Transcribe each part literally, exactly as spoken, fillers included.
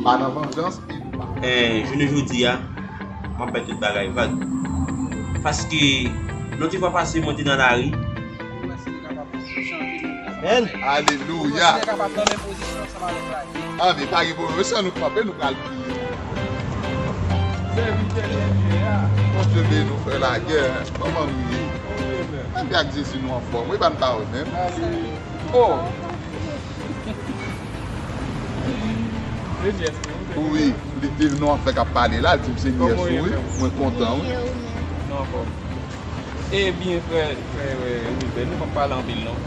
Pa nan vanjans e nou pa. Eh, jounen jodi a, m ap bay tout bagay vag. Paske, yon ti fwa pase, mwen te nan lari. Amen. Alelouya. Amen. Pa gen pwoblèm. Mesye, nou kanpe, nou pral priye. Sèvitè Bondye a. Bondye beni w, frè Lagè. Kòman nou ye? Kanpe ak Jezi, nou anfòm. Wi, ban pawòl menm. Oh. Wi, li te nou an fè k ap pale la, li di m se nyès ou, wi. Mwen kontan, wi. Nou anfòm. Ebyen, frè, frè, eh, Wilbert, nou p ap pale anpil, non.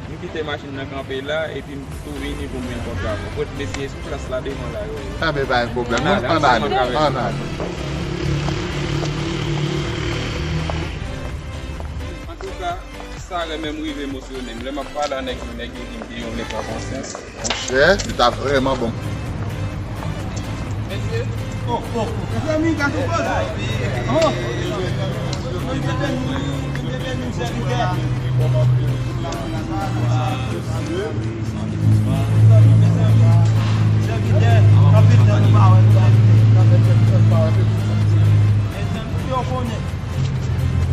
M kite machin nan kanpe la, epi m tou vini pou m rankontre avè w. Pou mesye sou plas la devan la, yo. Anben, pa gen pwoblèm. Ann ale, ann ale, ann ale. Antouka, sa renmen m rive emosyone m. Lè m ap pale a nèg yo, nèg yo di m ke yo vle pran konsyans. Monchè, li ta vrèman bon. Mesye. Oh, oh, oh. Mezanmi, gade poz. Oh. Bondye beni, Bondye beni, sèvitè. Mezanmi, mezanmi, sèvitè, anpil tan nou pa wè, sèvitè. Mezanmi, pou yo konnen.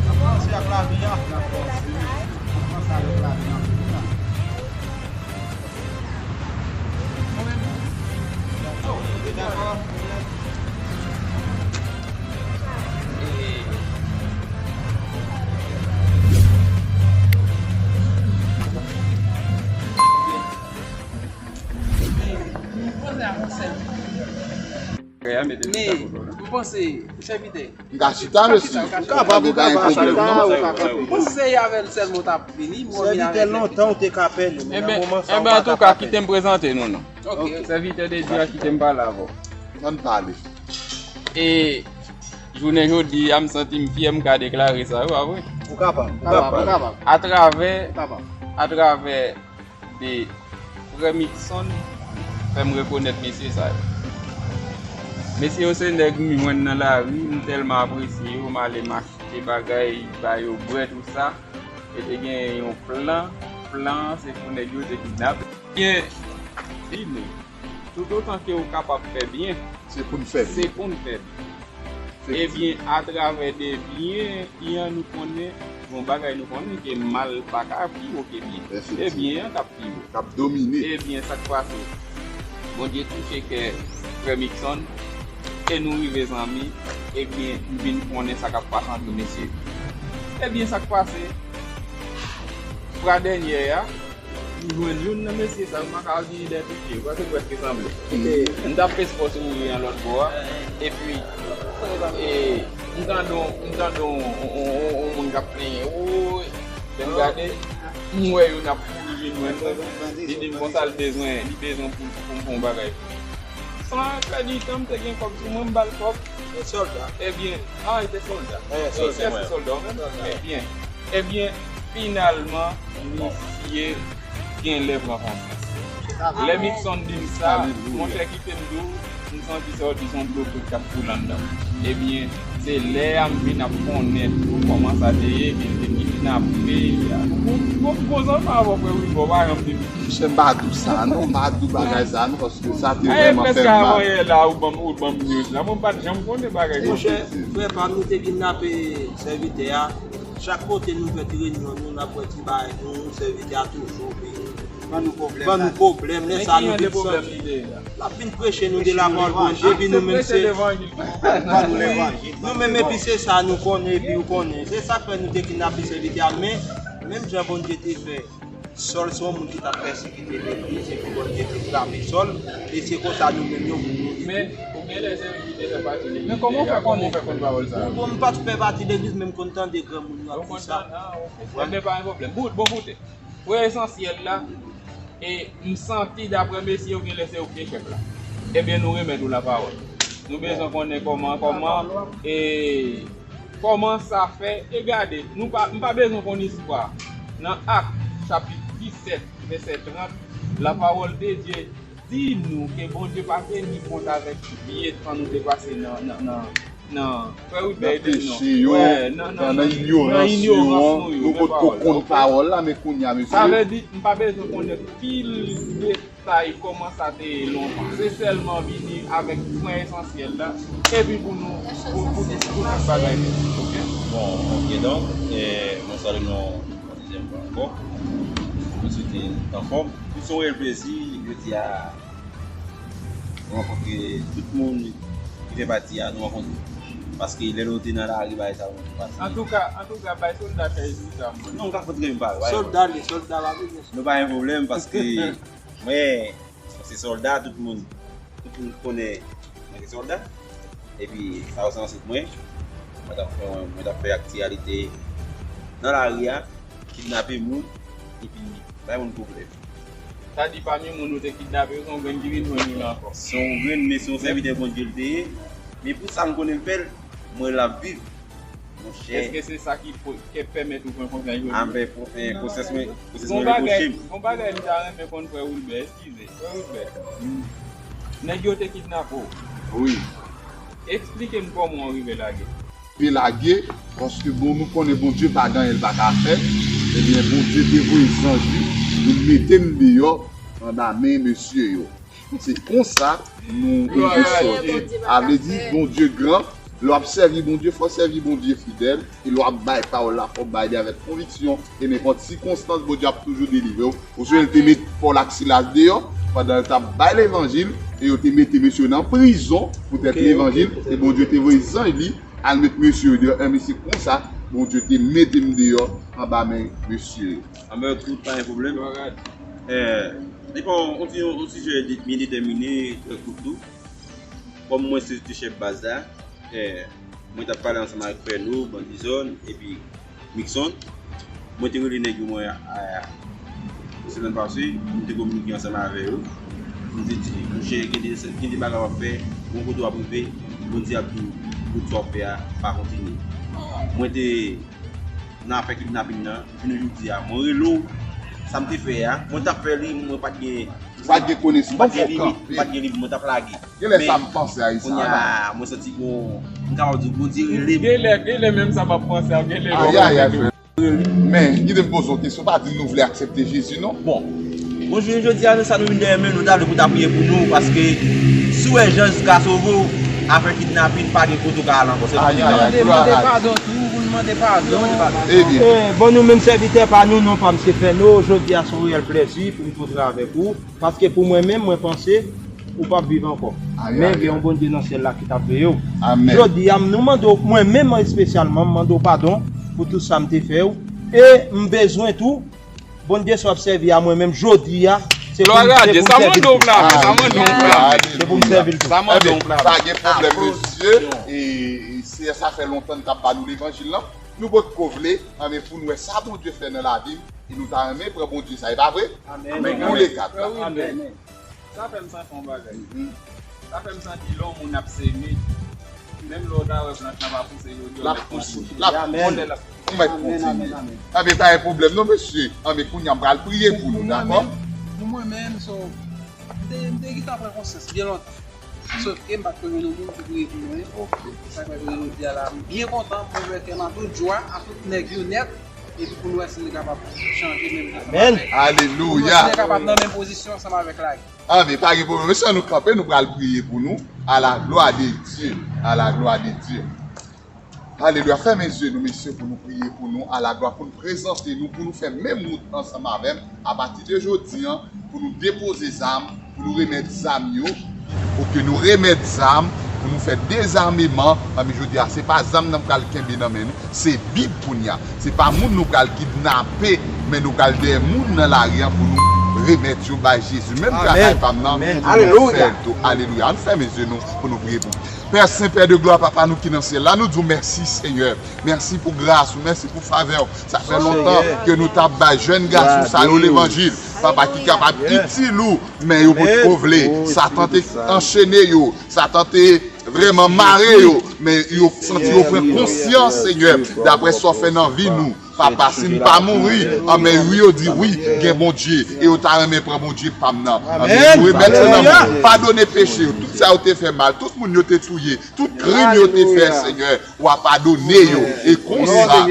N ap panse ak lavi a. N ap panse ak lavi a. Men, m panse, sèvitè, M ka chita, mesye. Ou kapab, ou kapab chita, ou ka kanpe. Mwen se avè l sèlman w t ap vini, mwen vin avè l. Sèvitè, lontan ou te ka pèdi, men nan moman sa ou pa ka pa pèdi. Enben, antouka, kite m prezante nou, non. Ok. Sèvitè de Dye a, kite m pale avè w. Ann pale. E jounen jodi a, m santi m fyè, m ka deklare sa, wi, pa vre? Ou kapab, ou kapab, ou kapab. Atravè, atravè de Frè Mickson fè m rekonèt mesye sa yo. Mesye yo se nèg m jwenn nan lari, m tèlman apresye yo, m ale m achte bagay ba yo bwè, tou sa. E te gen yon plan, plan an se pou nèg yo te kidnape. Byen, di nou, toutotan ke w kapab fè byen, se pou n fè byen. Se pou n fè byen. Ebyen, atravè de byen, byen nou konnen, yon bagay nou konnen ke mal pa ka pi wo ke byen. Efektivman. Se byen an k ap pi wo. K ap domine. Ebyen, sa k pase? Bondye touche kè frè Mickson, e nou rive zanmi, ebyen, m vin konnen sa k ap pase ant mesye. Ebyen, sa k pase? Fwa dènyè a, M jwenn youn nan mesye sa yo, m pa ka di idantite, paske prèske sanble. M t ap fè espò sou ri an lòt bò a, epi, e, m tande, m tande yon, yon, yon, yon moun k ap plenyen. Woy! Lè m gade, m wè youn ap kouri vin jwenn mwen. Li di m konsa l bezwen, li bezwen pou, pou m fè yon bagay pou li. San pèdi tan, m te gen kòb sou mwen, m ba l kòb. Se sòlda. Ebyen, a, se sòlda. E, sòlda. Ebyen, ebyen, finalman, misye genlè pran konsyans. Lè Mickson di m sa, monchè, kite m di w, m santi sa w di se yon dlo kwit k ap koule anndan m. Ebyen, se lè a m vin ap konnen tou kòman sa te ye, ke l te kidnape. Bon, bon, bon, sa m pa wè, frè Wilbò, pa janm di m. Monchè, m pa di w sa non, m pa di w bagay sa non, paske sa te vrèman fè m mal. Prèske avanyè la, ou ban m, ou ban m news la. Mwen, m pa t janm konnen bagay sa. Monchè, frè pa m, nou te kidnape sèvitè a. Chak kote nou fè ti reyinyon nou, n ap wè ti bagay nou, sèvitè a toujou vin ban nou pwoblèm. Ban nou pwoblèm, lè sa nou vin sòti. L ap vin preche nou de lapawòl Bondye, epi nou menm se, nou menm epi se sa nou konnen, epi ou konnen. Se sa k fè nou te kidnape sèvitè a, men, menm jan Bondye te fè Sòl se yon moun ki t ap pèsekite legliz, epi Bondye te frape Sòl, e se konsa nou menm yon moun nou ye tou. Men, ou gen lè se wi ki te fè pati legliz deja, kòman w fè konnen pawòl sa a? Bon, m pa t fè pati legliz, men m konn tande granmoun yo ap di sa. Ou konn tande, ah, ok. Ebyen, pa gen pwoblèm. Bout, bon, koute. Pou esansyèl la, e m santi, daprè mesye yo, gen lè se yo ki te chèf la. Ebyen, nou remèt ou lapawòl. Nou bezwen konnen kòman, kòman, e, kòman sa fè, e gade, nou pa, m pa bezwen konn istwa. Nan Ak, chapit disèt, vèsè trant, lapawòl de Dye di nou ke Bondye pa teni kont avèk byen tan nou te pase nan, nan, nan, nan, frè Wilbè, ede m non. Nan peche yo, nan, nan, nan, nan inyorans nou yo, nou potko konn pawòl la, men kounye a, mesye. Sa vle di, m pa bezwen konnen pil de Sa e kòman sa te ye lontan. Se sèlman vini avèk pwen esansyèl la, epi pou nou, pou, pou, pou tout bagay fini, oke? Bon, oke, donk, eh, mwen salye nou yon dezyèm fwa ankò. Mwen swete nou anfòm. Pou se yon reyèl plezi, jodi a, nou rankontre tout moun ki fè pati a, nou rankontre. Paske lè nou te nan lari, bagay sa yo te pase. Antouka, antouka, bay sòlda chèz li sa mwen. Non, m ka kontre m pa. Sòlda li, sòlda la, wi. Nou pa gen pwoblèm, paske mwen, se sòlda, tout moun, tout moun konnen mwen se sòlda. Epi, sa yo se ansèt mwen. Mwen t ap fè, mwen t ap fè aktyalite nan lari a, kidnape moun, epi bay moun pwoblèm. Sa di pami moun ou te kidnape yo, se yon grenn ki vin jwenn ou la ankò. Se yon grenn, men se yon sèvitè Bondye l te ye. Men pou sa m konnen m fè l, mwen l ap viv. Monchè. Èske se sa ki po-, ki pèmèt ou pran konsyans jodi a? Anben, pou, eh, konsyans mwen, konsyans mwen repwoche m. Gon bagay m ta renmen konn, frè Wilbè, eskize, frè Wilbè. Nèg yo te kidnape w. Wi. Eksplike m kòman w rive lage. Te lage, paske bon, nou konnen Bondye pa gen anyen l pa ka fè. Ebyen, Bondye te voye zanj li, vin mete m deyò anba men mesye yo. Se konsa nou rive sòti. A vle di, Bondye gran. Lè w ap sèvi Bondye, fò w sèvi Bondye fidèl. E lè w ap bay pawòl la, fò w bay li avèk konviksyon. E nenpòt sikonstans, Bondye ap toujou delivre w. Ou sonje l te met Pòl ak Silas deyò pandan yo t ap bay levanjil. E yo te mete mesye yo nan prizon poutèt levanjil. E Bondye te voye zanj li al met mesye yo deyò. Enben, se konsa, Bondye te mete m deyò anba men mesye yo. Anben, tout pa gen pwoblèm. Eh, li pa yon, yon ti, yon sijè de-, byen detèmine, trè kout tou. Kòm mwen se te chèf baz la, eh, mwen t ap pale ansanm avèk Fèno, Bandizòn, epi Mikson. Mwen te rele nèg yo mwen, a, semèn pase, m te kominike ansanm avè yo. M te di, monchè, gen de, gen de bagay w ap fè, gon kote w ap rive, Bondye ap di w, wout sa w ap fè a, pa kontinye. Mwen te nan afè kidnapin nan, jounen jodi a, mwen rele w, sa m te fè a, mwen t ap fè li, mwen pa t gen, pa t gen konesans, pa t gen limit, pa t gen limit, mwen t ap lage. Genlè sa m panse a, kounye a, mwen santi gon, m kapab di, Bondye rele m. Genlè, genlè menm sa m ap panse a, genlè. Men, kite m poze w kesyon, pa di nou vle aksepte Jezi, non? Bon. Bon, jounen jodi a, sa nou vin dèyè men nou, ta vle pou ta priye pou nou, paske si w wè jan Jezi ka sove w, afè kidnapin pa gen kote w ka al ankò. Se Bondye k ap mande padon tou, pou n mande padon. Ebyen. Eh, bon, nou menm sèvitè pa nou, non pa m se Fèno, jodi a se yon reyèl plèzi pou m kontre avèk ou. Paske pou mwen menm, mwen panse ou p ap viv ankò. Men gen yon Bondye nan syèl la ki t ap veye w. Jodi a, nou mande w, mwen menm espesyalman, m mande w padon pou tout sa m te fè w. E m bezwen tou, Bondye sa w ap sèvi a mwen menm jodi a, se pou m, se pou m sèvi l tou. Se pou m sèvi l tou. Sa mande w pla. Pa gen pwoblèm, mesye. E, e se, sa fè lontan n t ap ba nou levanjil lan. Nou potko vle, men pou n wè sa Bondye fè nan lavi n, e nou ta renmen pran Bondye sa, e pa vre? Amèn. Nou le kat la. Amèn. Sa fè m santi yon bagay. Sa fè m santi lè yon moun ap seme, menm lè w ta wè plant lan pa pouse, yo di w mèt kontinye. L ap pouse. L ap pouse. Ou mèt kontinye. Anben, pa gen pwoblèm non, mesye. Anben, kounye a, m pral priye pou nou, dakò? Pou mwen menm, so, m te, m te gentan pran konsyans byen lontan. Sòf ke m pa t ko jwenn yon moun pou priye pou mwen. Sa k fè jounen jodi a la, m byen kontan pou m wè kè m a tout jwa, a tout nèg yo nèt, epi pou n wè si n kapab chanje menm jan ansanm avèk. Alelouya. Pou nou kapab nan menm pozisyon ansanm avèk la. Amèn. Pa gen pwoblèm. Mesye, nou kanpe, nou pral priye pou nou. À la gloire de Dieu. À la gloire de Dieu. Alelouya. Fèmen zye nou, mesye, pou nou priye pou nou. À la gloire, pou nou prezante nou, pou nou fè menm wout ansanm avè m. Apati de jodi a, pou nou depoze zam, pou nou remèt zam yo, pou ke nou remèt zam, pou nou fè dezameman, anben jodi a, se pa zam nan pral kenbe nan men nou, se Bib kounye a. Se pa moun nou pral kidnape, men nou pral dèyè moun nan lari a pou nou remèt yo bay Jezi. Menm travay pa m nan, pou nou fè l tou. Alelouya. Ann fèmen zye nou pou nou priye pou Pè sen, Pè de glwa, Papa nou ki nan syèl la, nou di w mèsi, Senyè. Mèsi pou gras ou, mèsi pou favè w. Sa fè lontan ke nou t ap bay jèn gason sa yo levanjil, Papa, ki kapab itil ou, men yo potko vle. Satan te anchene yo, Satan te vrèman mare yo, men yo santi yo pran konsyans, Senyè, daprè sa w fè nan vi nou. Papa, si n pa mouri, anben wi, yo di wi, gen Bondye, e yo ta renmen pran Bondye pa m nan. Anben, nou remèt yo nan men w. Padone peche yo, tout sa yo te fè mal, tout moun yo te touye, tout krim yo te fè, Senyè, w a padone yo. E konsa,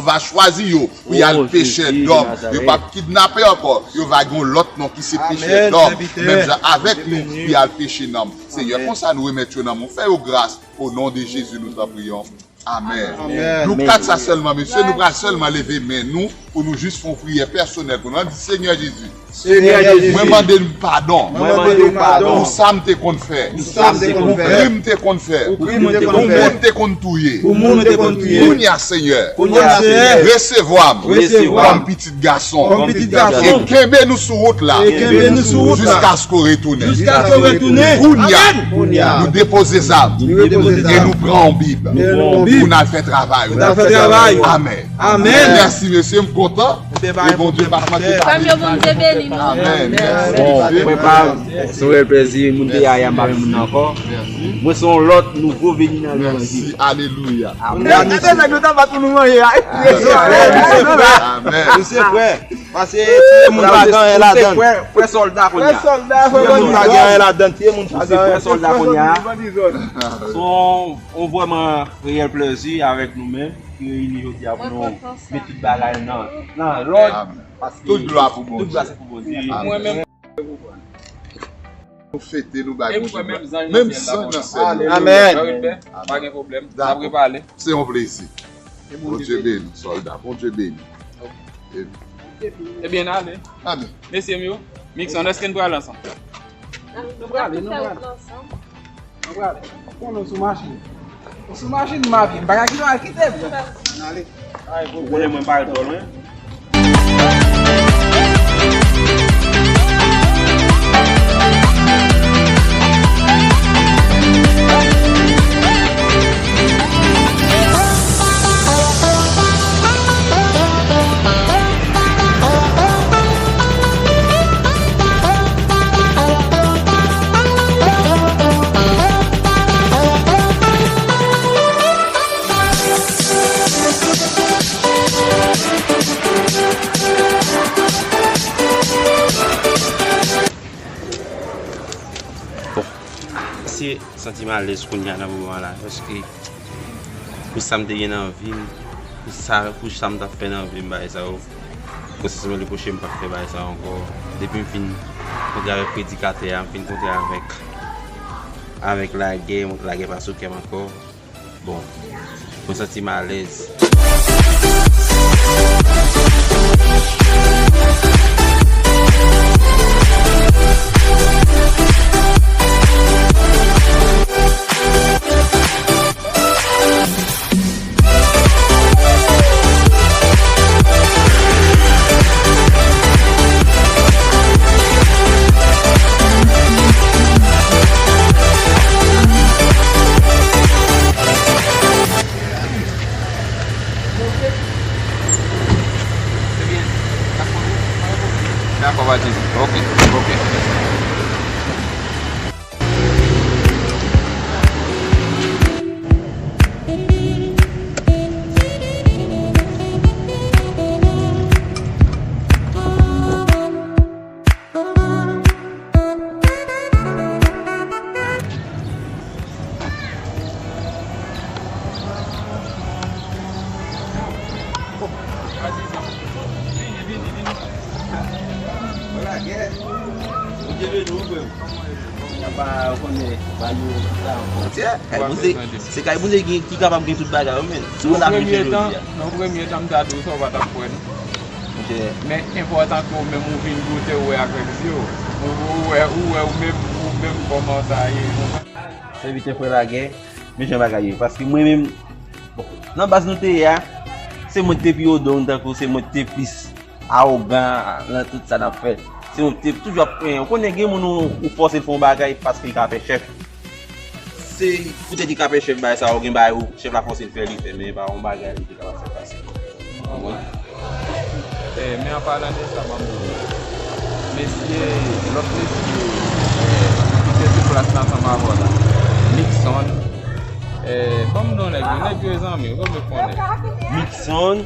va chwazi yo pou y al peche dòm. Yo p ap kidnape ankò. Yo va gen yon lòt non ki se pechè dòm. Menm jan avèk nou, pou y al peche nanm. Senyè, konsa nou remèt yo nan men w. Fè yo gras. O non de Jezi, nou t ap priye. Amèn. Nou kat sa sèlman, mesye, nou pral sèlman leve men nou pou nou jis fè yon priyè pèsonèl pou nou. Ann di, Senyè Jezi, Senyè Jezi, mwen mande n padon. Mwen mande w padon. Pou sa m te konn fè. Pou sa m te konn fè. Pou krim m te konn fè. Pou krim m te konn fè. Pou moun te konn touye. Pou moun te konn touye. Kounye a, Senyè. Kounye a, Senyè. Resevwa m. Resevwa m. Kòm pitit gason. Kòm pitit gason. E kenbe nou sou wout la. E kenbe nou sou wout la. Jiskaske w retounen. Jiskaske w retounen. Kounye a, amèn, kounye a, nou depoze zam. Nou depoze zam. E nou pran yon Bib. Nou pran yon Bib. Pou n al fè travay ou. Pou n al fè travay ou. Amèn. Amèn. Mèsi, mesye, m kontan. E Bondye p ap manke. Fanm yo, Bondye beni nou. Amèn. Mèsi. Bon, mwen pa, se yon rèl plèzi, moun te yaya m pa menm moun nan ankò. Mwen se yon lòt nouvo veni nan levanjil. Mèsi. Alelouya. Amèn. Gade nèg yo ta bat pou nou manje a. Amèn. Amèn. Misye frè. Pase tiye moun pa gen anyen ladan. Frè sòlda kounye a. Tiye moun pa gen anyen ladan, tiye moun pa gen anyen. Frè sòlda kounye a. Se yon, yon vrèman reyèl plèzi avèk nou menm ki reyini jodi a pou nou met tout bagay nan, nan lòd. Amèn. Paske tout glwa pou Bondye. Tout glwa se pou Bondye. Mwen menm. Nou fete, nou bay Bondye glwa. Menm zanj nan syèl la. Amèn. Pa gen pwoblèm. N ap repale. Se yon plezi. Bondye beni, sòlda. Bondye beni. Ebyen, n ale. Amèn. Mesye m yo, Mixon, èske n prale ansanm? Nou prale, nou prale. Nou prale. Ou konnen w sou machin. Ou sou machin, m ap vin. M pa ka kite w al kite m. Ann ale. Ay, ou konnen mwen pa al twò lwen. Bon, se santi m alèz kounye a nan moman la, paske pou sa m te gen nan vi m, pou sa, pou sa m t ap fè nan vi m, bagay sa yo, konsyans mwen repwoche m p ap fè bagay sa yo ankò. Depi m fin kontre avèk predikatè a, m fin kontre avèk, avèk lagè, lagè pa sou kè m ankò. Bon, mwen santi m alèz. Dakò, pa di. Ok, ok. Monchè, kay Bondye, se kay Bondye ki, ki kapab gen tout bagay yo, men. Si w la fè jodi a. Nan premye tan, m ta di w sa, w pa t ap kwè, non. Monchè. Men enpòtan ke w menm ou vin goute, ou wè avèk zye w. Ou, ou wè, ou wè ou menm, ou menm kòman sa ye. Sèvitè frè lagè, men jan bagay ye. Paske mwen menm, bon, nan baz nou te ye a, se mwen ki te pi odon, tankou se mwen ki te plis awogan nan tout sa n ap fè. Se mwen ki te toujou ap, ou konnen gen moun ou, ou fòse l fè yon bagay paske l ka fè chèf. Se poutèt li ka fè chèf bagay sa, ou gen bagay ou, chèf la fòse l fè, li fè, men e pa yon bagay li te kapab fè pase. Ou konprann? Eh, men an palan de sa, m ap di w, mesye, lòt mesye, eh, ki te sou plas la ansanm avè w la, Nixon, eh, ban m non nèg yo, nèg yo e zanmi w, ou bezwen konnen. Nixon,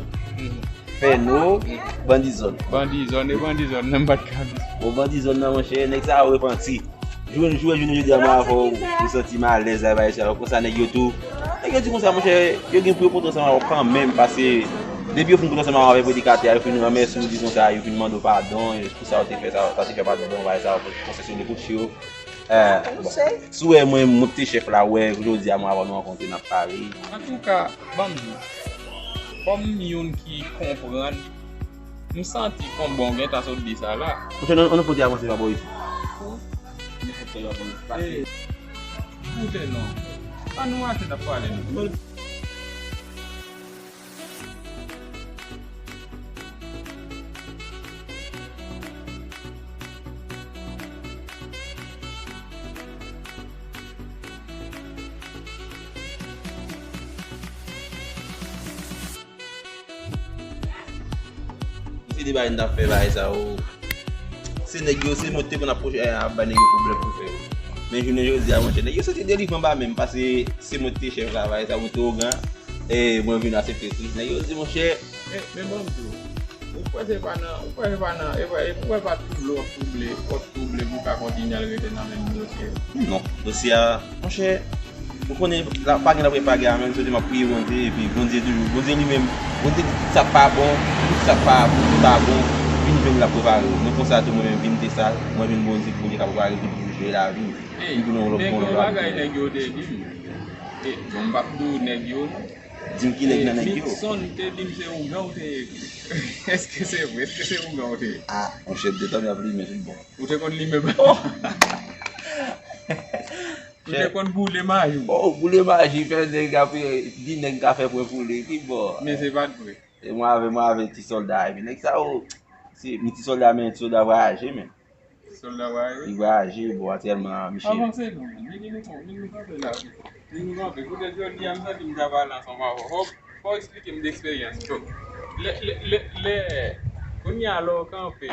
Feno, Bandizòn. Bandizòn, e Bandizòn, nan m pa t ka di. Bon, Bandizòn nan, monchè, nèg sa yo repanti. Jounen, jounen, jounen jodi a, mwen avè w, m santi m alèz la, bagay sa yo, konsa nèg yo tou. Nèg yo di konsa, monchè, yo gen pou yo kontan ansanm avè w kanmenm, paske Depi yo fin pran ansanm avè predikatè a, yo fin ranmèsye w, di konsa, yo fin mande w padon pou sa w te fè, sa, sa te fè pati de travay sa, pou konsèsyon de kouch yo. Eh, bon. Si w wè mwen, mwen te chèf la, w wè, jodi a, mwen avè w nou rankontre, n ap pale. Antouka, ban m di, kòm youn ki konprann, m santi konbon gentan sot di sa la. Monchè, nou, nou fout avanse pa bò isit. Koute non. Ann nou mache n ap pale non. Se de bagay n t ap fè bagay sa yo. Se nèg yo, se mwen ki te konn ap pwoche, eh, ap bay nèg yo pwoblèm pou fè yo. Men jounen jodi a, monchè, nèg yo santi delivre anba men m, paske se mwen ki te chèf la, bagay sa yo te ogan, e mwen vin aksepte tou. Nèg yo di, monchè, eh, men bon, m di w, ou kwè se pa nan, ou kwè se pa nan, e pa, e ou kwè pa twouble w ap twouble, w ap twouble pou w ka kontinye al rete nan menm dosye yo? Non, dosye a, monchè, ou konnen, la, pa gen lapre pa gen amèn, soti m ap priye Bondye, epi Bondye toujou, Bondye li menm, Bondye di tout sa k pa bon, tout sa k pa, ki pa bon, vin jwenn l ap repare w. Men konsa tou mwen menm vin te sa, mwen vin Bondye, Bondye k ap repare tout bouch de lavi m. Hey, m vin yon lòt nèg bon yo, bagay nèg yo te di m. Hey, bon, m p ap di w nèg yo non. Di m ki nèg nan nèg yo. Nixon te di m se ougan w te ye. Èske se vre? Èske se ougan w te ye? Ah, monchè, m te tann ap limen tout bon. Ou te konn limen ba? Oh! Ou te konn boule maji? Oh, boule maji, fè nèg ap di nèg ka fè pwen boule. Ki bò? Men se pa t vre. E mwen avè, mwen avè ti sòlda, epi nèg sa yo, se, men ti sòlda, men ti sòlda vwayaje, men. Sòlda vwayaje? Li vwayaje, bon, aktyèlman, misye. Avanse non, men. Vini nou kon, vini nou kanpe la. Vini nou kanpe. Poutèt jodi a, m santi m ka pale ansanm avè w. Fò, fò w eksplike m de eksperyans. Lè, lè, lè, lè, kounye a, lè w kanpe,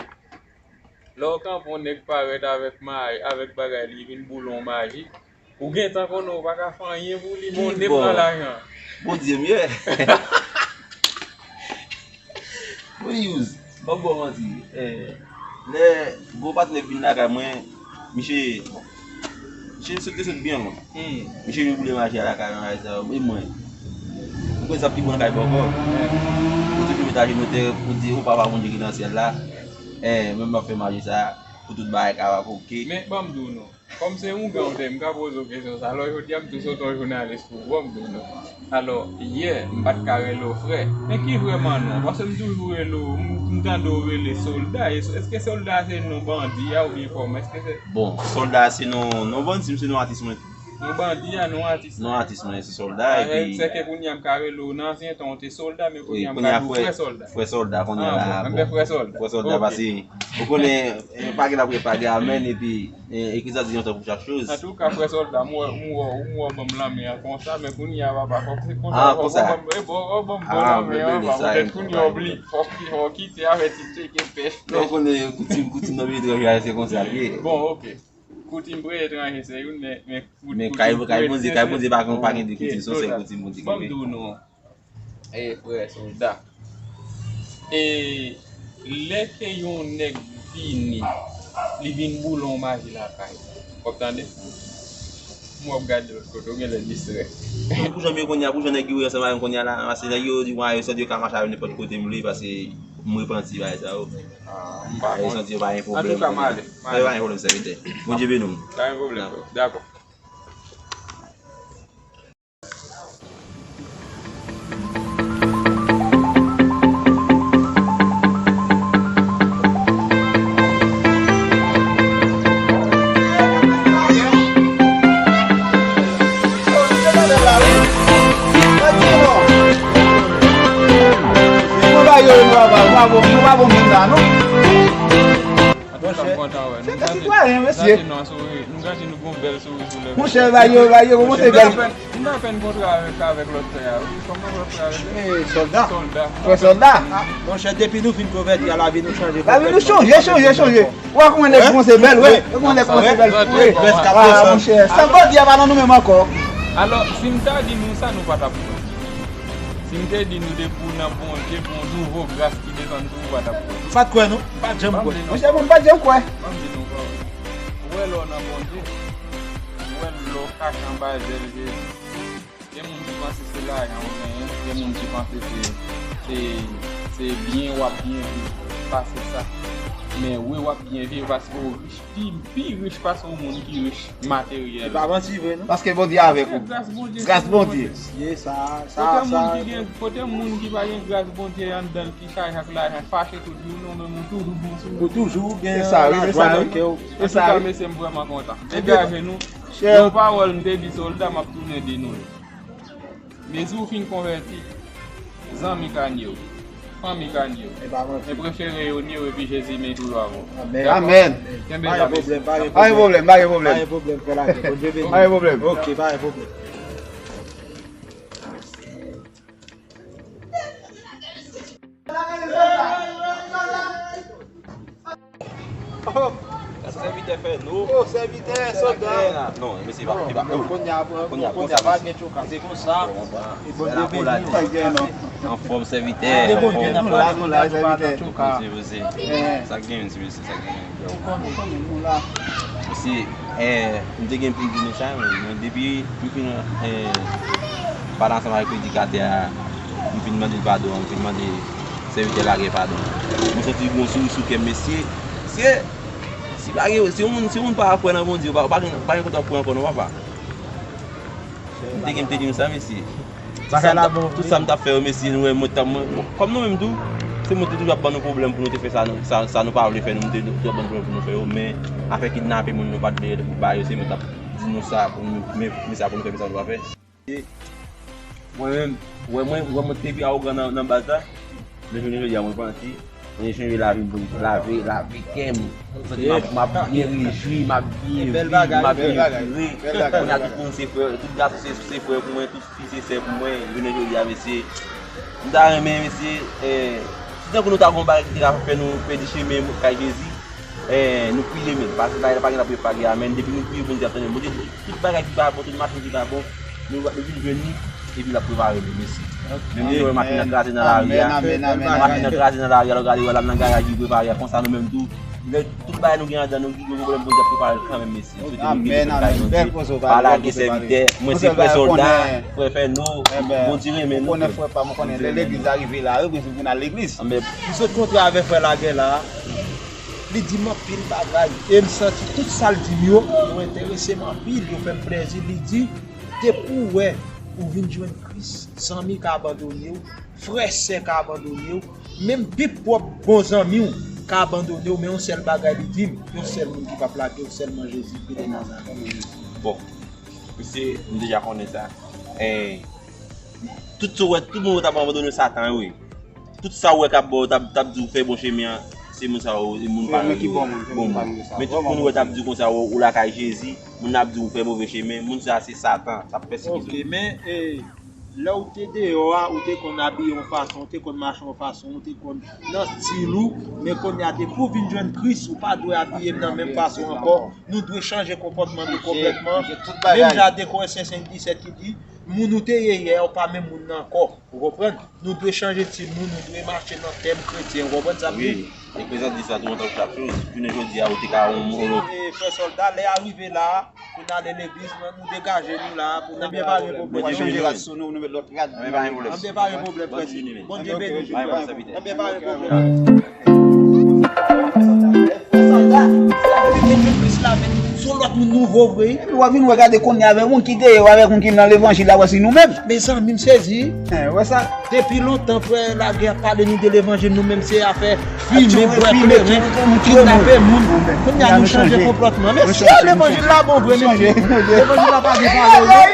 lè w kanpe, yon nèg parèt avèk ma-, avèk bagay li, vin boule yon maji. Ou gentan konnen ou pa ka fè anyen pou li, men w te pran lajan. Bondye m ye. Wi, Yous, ban m ba w manti. Eh, lè gwo patnè vin lakay mwen, misye, misye sot, te sot byen lwen. Hmm. Misye vin boule maji a lakay mwen, bagay sa yo. E mwen, ou kwè sa pi bon lakay pa ankò? Ou toujou met ajenou atè pou di, o Papa Bondye ki nan syèl la. Eh, mwen m ap fè maji sa pou tout bagay kapab oke. Men, ban m di w non. Kòm se ougan w te ye, m ka poze w kesyon sa. Alò, jodi a, m tou sot yon jounalis pou ou, m di w non. Alò, yè, m pa t ka rele w frè. Men ki vrèman non w? Paske m toujou rele w, m, m tande w rele Sòlda. E, èske Sòlda se non bandi a oubyen kòman? Èske se... Bon, Sòlda se non, non bandi, se non atis mwen. Non bandi a, non atis. Non atis mwen, se Sòlda, epi... Sèke kounye a m ka rele w nan ansyen tan, w te Sòlda, men kounye a m ka di w frè Sòlda. Frè Sòlda, kounye a la, bon. Frè Sòlda, paske, ou konnen, eh, pa gen lapre pa gen amèn, epi E, e ki sa di yon tan pou chak choz. Antouka, frè Sòlda, m wè, m wè, m wè w ban m lanmen an konsa, men kounye a, papa, fòk se konsa, fòk ou ban m, e, bon, ou ban m bon lanmen an, papa, poutèt kounye a w bliye, fòk, fòk w kite avè ti tcheke pèch. Non, ou konnen koutim, koutim nan peyi etranje a, se konsa l ye. Bon, oke. Koutim prè etranje, se youn, men, men koutim prè, kay Bondye, kay Bondye pa gen, pa gen de koutim, se yon sèl koutim Bondye genyen. Ban m di w non. E, frè Sòlda. E, lè ke yon nèg vini, li vin boule yon maji lakay ou. W ap tande? M wè w ap gade lòt kote, w genlè distrè. Pou jan m ye kounye a, pou jan nèg yo ye ansanm avè m kounye a la, paske nèg yo di, mwen, yo santi yo ka mache avè m nenpòt kote m vle, paske m repanti bagay sa yo. Ah, m pa konn. Yo santi yo pa gen pwoblèm. Antouka, m ale, m ale. Pa gen pwoblèm, sèvitè. Bondye beni w. Pa gen pwoblèm, frè. Dakò. Antouka, m kontan wè nou. Se sitwayen, mesye. Nou gade nou gon bèl souri sou lèv. Monchè, bagay yo, bagay yo kòmanse bèl. M nan pèn kontre avèk, avèk lòt frè a, wi. Kòman lòt frè a rele? Eh, Sòlda. Sòlda. Frè Sòlda. Monchè, depi nou fin konvèti a, lavi nou chanje. Lavi nou chanje, chanje, chanje. Ou wè kòman nèg kòmanse bèl, wi. Ou wè kòman nèg kòmanse bèl, wi. Ah, monchè, sa bandi a pa nan nou menm ankò. Alò, si m ta di nou sa, nou pa t ap kwè. Si m te di nou depi w nan Bondye, gon nouvo gras ki desann sou ou, pa t ap kwè. M pa t kwè non, m pa t janm kwè. Monchè, mwen m pa t janm kwè. Ban m di nou, frè, ou wè lè w nan Bondye, ou wè lè w kache anba zèl Jezi. Gen moun ki panse se lajan ou genyen, gen moun ki panse se Se, se byen w ap byen viv. Sa se sa. Men wi, w ap byen viv paske w rich, pi, pi rich pase yon moun ki rich materyèl. Se pa manti vre, non? Paske Bondye avèk ou. Gras Bondye. Gras Bondye. Ye sa, sa, kote moun sa, ki gen, kote moun ki pa gen gras Bondye anndan l, ki chaje ak lajan, fache tout jou, non, men moun toujou bon sou ou. Ou toujou gen lajwa nan kè w. Se sa, wi. Antouka, mesye, m vrèman kontan. Degaje nou. Yon pawòl m te di sòlda, m ap tounen di nou l. Mezi w fin konvèti, zanmi ka nye w, fanmi ka nye w. Men prefere yo nye w epi Jezi men toujou avè w. Amèn. Dakò? Amèn. Kenbe la, mesye. Pa gen pwoblèm, pa gen pwoblèm. Pa gen pwoblèm, pa gen pwoblèm. Bondye beni. Pa gen pwoblèm. Ok, pa gen pwoblèm. Sa sèvitè fè nou. Oh, sèvitè, sòlda. Non, mesye, pa, pa, oh. Kounye a, kounye a, kounye a, pa gen tchoka. Se konsa. Bondye beni. Anfòm, sèvitè, anfòm. Nou la, nou la, sèvitè. Poze, poze. Sa k gen, mesye, sa k gen. Mesye, eh, m te gen pou m di nou sa, men, men depi m fin, eh, pale ansanm avèk predikatè a, m fin mande l padon, m fin mande sèvitè lagè padon. Mwen santi yon souri sou kè m, mesye. Mesye, si pa gen, si yon moun, si yon moun pa kwè nan Bondye, pa, pa gen, pa gen kote w ap kwè ankò non, papa. M te gen, m te di nou sa, mesye. Tout sa m t ap, tout sa m t ap fè yo, mesye, nou wè, mwen t ap, mwen, kòm nou menm tou, se mwen te toujou ap ban nou pwoblèm pou nou te fè sa, sa, sa nou pa vle fè, nou, nou te toujou ap ban nou pwoblèm pou nou fè yo, men afè kidnape moun, nou pa t vle ba yo, se mwen t ap di nou sa, pou nou, men, men sa pou nou fè, men sa pou nou pa fè. Mwen menm, wè mwen, wè mwen te pi awogan nan, nan baz la. Men jounen jodi a, mwen panse, mwen chanje lavi m pou lave, lave kè m. M santi m ap, m ap byen rejwi, m ap byen viv, m ap byen vire. Kounye a tout moun se frè, tout gason se, se frè pou mwen, tout fi se sè pou mwen. Jounen jodi a, mesye, m ta renmen, mesye, eh, si tankou nou ta gon bagay ki te ka fè nou pèdi chemen kay Jezi, eh, nou kriye, men, paske bagay la pa gen ap pale amèn. Depi nou kriye, Bondye ap tande. Bondye di, tout bagay ki pa bon, tout machin ki pa bon, nou, nou vin jwenn li, epi l ap prepare nou, mesye. Menm jan wè machin nan kraze nan lari a, machin nan kraze nan lari a, lè w gade wè l ap nan garaj, li prepare a, konsa nou menm tou, lè tout bagay nou gen anndan nou, ki gen pwoblèm, Bondye ap prepare l kanmenm, mesye. M swete nou gen defann kay Bondye. Pa lage sèvitè, mwen se frè sòlda, frè Fèno, Bondye renmen nou. Konnen frè pa m, konnen lè legliz la rive la, yo bezwen vin al legliz. M sot kontre avèk frè lagè la. Li di m anpil bagay, e m santi tout sa l di m yo, yo enterese m anpil, yo fè m plèzi. Li di, depi w wè ou vin jwenn Kris, zanmi ka abandone w, frè, sè ka abandone w, menm pi pwòp bon zanmi w ka abandone w, men yon sèl bagay li di m, yon sèl moun ki p ap lage w, sèlman Jezi ki de Nazarèt. Bon, mesye, m deja konnen sa. Eh, tout sa w wè, tout moun yo t ap abandone w, Satan, wi. Tout sa w wè k ap ba w, t ap, t ap di w fè bon chemen an, se moun sa yo, e moun parèy yo, bon moun. Men tout moun w wè t ap di w konsa, ou, ou lakay Jezi, moun nan ap di w fè move chemen, moun sa se Satan, t ap pèsekite w. Ok, men, eh, lè w te deyò a, ou te konn abiye yon fason, ou te konn mache yon fason, ou te konn nan stil ou, men kounye a depi w vin jwenn Kris, ou pa dwe abiye nan menm fason ankò. Nou dwe chanje konpòtman nou konplètman. Menm jan Dekonstrikte senk disèt ki di, moun ou te ye yè a, ou pa menm moun nan ankò. Ou konprann? Nou dwe chanje stil nou, nou dwe mache nan tèm kretyen. Ou konprann sa m di? Wi. Eklezyasis dis la, tout moun tankou chak choz. Jounen jodi a, ou te ka yon, yon... E, frè sòlda, lè a rive la, pou n ale legliz, nou, nou degaje nou la, pou n ale. Ebyen, pa gen pwoblèm. Mwen chanje rad sou nou, nou met lòt rad. Ebyen, pa gen pwoblèm. Ebyen, pa gen pwoblèm, frè. Bondye beni nou. Ebyen, pa gen pwoblèm. Frè sòlda, se la vin met Kris la, men se yon lòt moun nouvo vre. Epi w ap vin wè, gade kounye a avèk moun ki deyò, avèk moun ki nan levanjil la, wè se nou menm. Mezanmi, m sezi. Hein, wè sa. Depi lontan, frè lagè ap pale nou de levanjil, nou menm se afè fimen, bwè kleren, kidnape moun. Kounye a nou chanje konpòtman. Mesye, levanjil la bon vre, mesye. Levanjil la pa gen parèy, non.